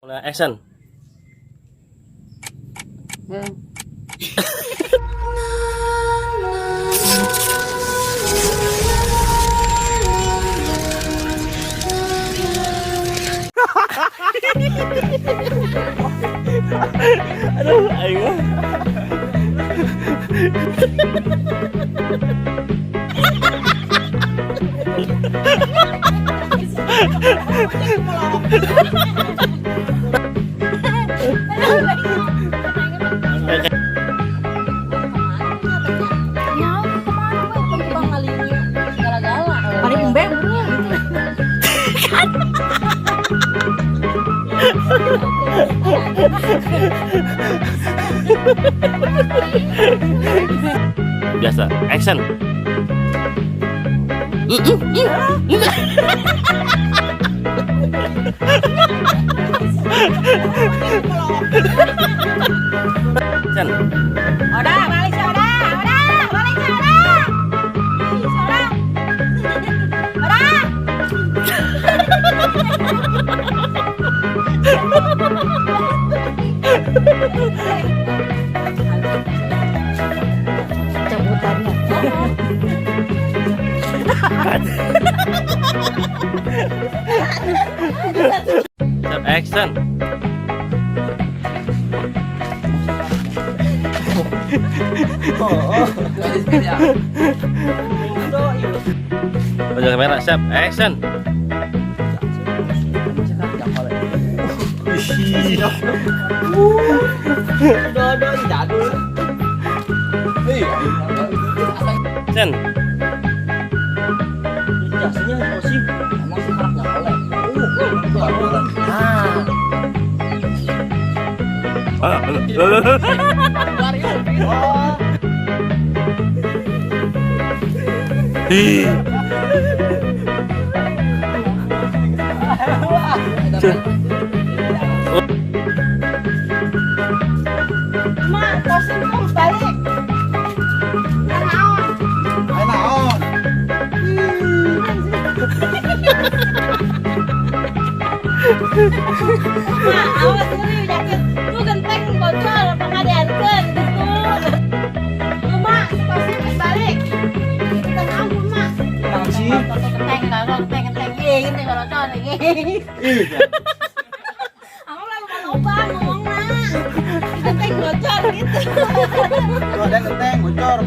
Nah, action. Aduh, aing mah. Nyawa kemana we tukang ngalinya segala-gala. Paling embe bener gitu. Biasa, action. Action. Udah, balik sih, udah, udah, balik sih, udah. Ih, udah. Udah. Cabutannya. Siap, action. Wajah kamera, siap, action. Action. Ah, Ih. Mak, tosin tuh balik. Naon? Naon? Mak, awas ngeri yakin. Tuh genteng bocor, pengadeankeun gitu. Tuh mak, si tosin geus balik. Kita naon tuh mak? Sih? Genteng, genteng, genteng, ih, genteng bocor lagi. Aku lalu lupa ngomongna. Genteng bocor gitu. Tuh ada genteng bocor.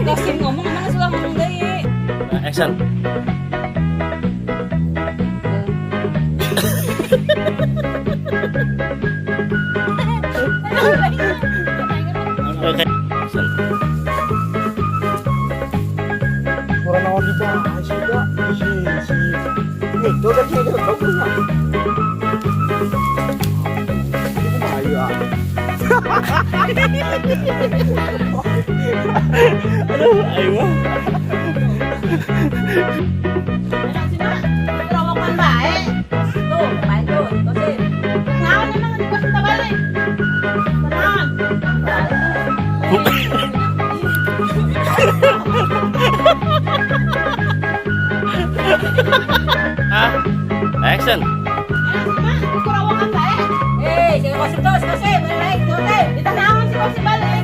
Tosin ngomong emang suka ngomong deui. Nah, action. Oke, action. Kurang naon dibahas juga. Ih, si. Nih, tuh kan sih kau punya. Itu kumaha ah? Aduh, aing mah. Enak sih mak, kerowokan bae. Tuh, bae tuh, tosin. Naon emang di kos minta balik? Naon? Ah, action. Enak sih mak, kerowokan bae. Eh, si kosim tuh, si kosim, balik, tosin. Kita naon si kosim balik.